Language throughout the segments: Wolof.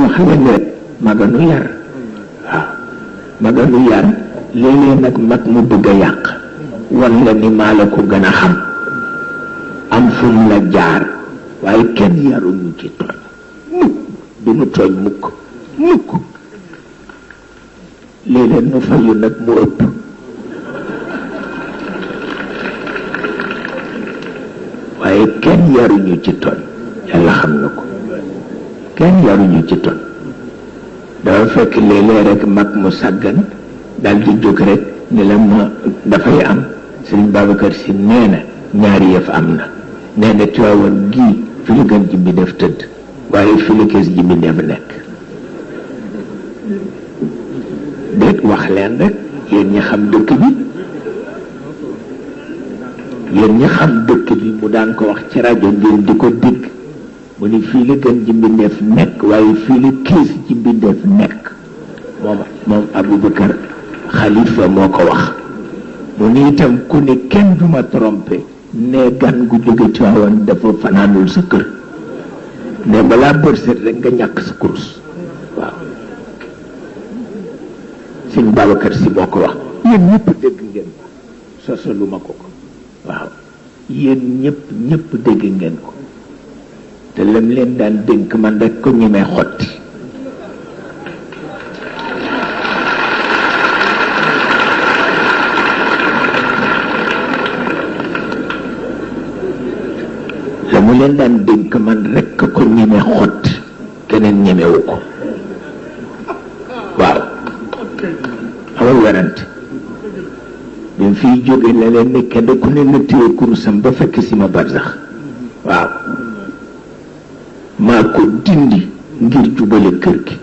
wax leen rek maganu yar waaw maganu yar léeg-léeg nag mag mu bëgg a yàq wan la ni maa la ko gën a xam am fu mu la jaar waaye kenn yaruñu ci tooñ mukk du nu tooñ mukk mukk léeg-léeg nu fayu nag mu ëpp waaye kenn yaruñu ci tooñ yàlla xam na ko kenn yaruñu ci tooñ dafa fekk léeg-léeg rek mag mu sàggan dal di jóg rek ni la ma dafay am Sëriñ Babacar Si nee na ñaari yëf am na nee na Tiwaawan gii fi la gën ji bi def tëdd waaye fi la kees ji bi def nekk déet wax leen rek yéen ñi xam dëkk bi yéen ñi xam dëkk bi mu daan ko wax ci rajo ngeen di ko dégg mu ni fii la gën ji mbindeef nekk waaye fii la kees ji mbindeef nekk moom Aboubacar Khalifa moo ko wax mu ni itam ku ne kenn duma trompé ne gan gu jóge Tiwaawan dafa fanaanul sa kër ne balaa bërset rek nga ñàkk sa kurus waaw Sëñ Babacar Si moo ko wax yéen ñëpp dégg ngeen ko sosaluma ko waaw yéen ñëpp dégg ngeen ko te lam leen daan dénk man rek ko ñemee xotti la mu leen daan dénk man rek ko ñemee xotti keneen ñemewu ko waaw amul werante bi mu fiy jóge la leen ne kenn ku ne na téye kurusam ba fekk si ma barsax waaw maa ko dindi ngir jubale kër gi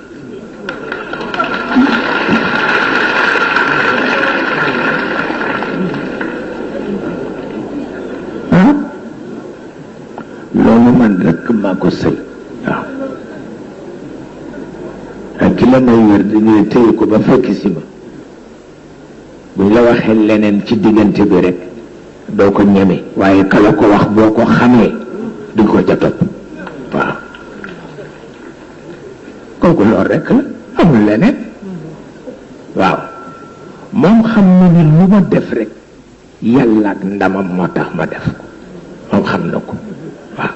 loolu man rekk maa ko sëy waaw ak ki la may wér dañuy téye ko ba fekk si ma buñ la waxee leneen ci diggante bi rek doo ko ñeme waaye ka la ko wax boo ko xamee di ko ca topp waaw kooku loolu rek la amul leneen waaw moom xam na ni lu ma def rek yàlla ak ndamam moo tax ma def ko moom xam na ko waaw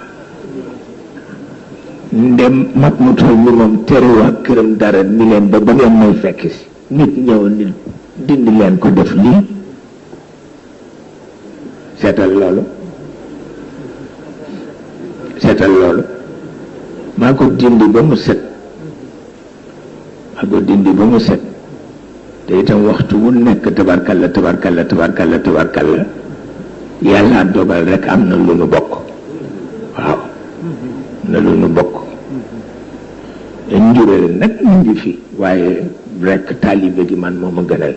ndem mag mu toll ni moom tere waa këram dara ni leen ba ngeen may fekk si nit ñëw ni dindi leen ko def lii seetal loolu maa ko dindi ba mu set te itam waxtu wu nekk tabarkalla yàlla dogal rek am na lu nu bokk waaw na lu nu bokk njureel nag mu ngi fi waaye rek taalibe gi man moo ma gënal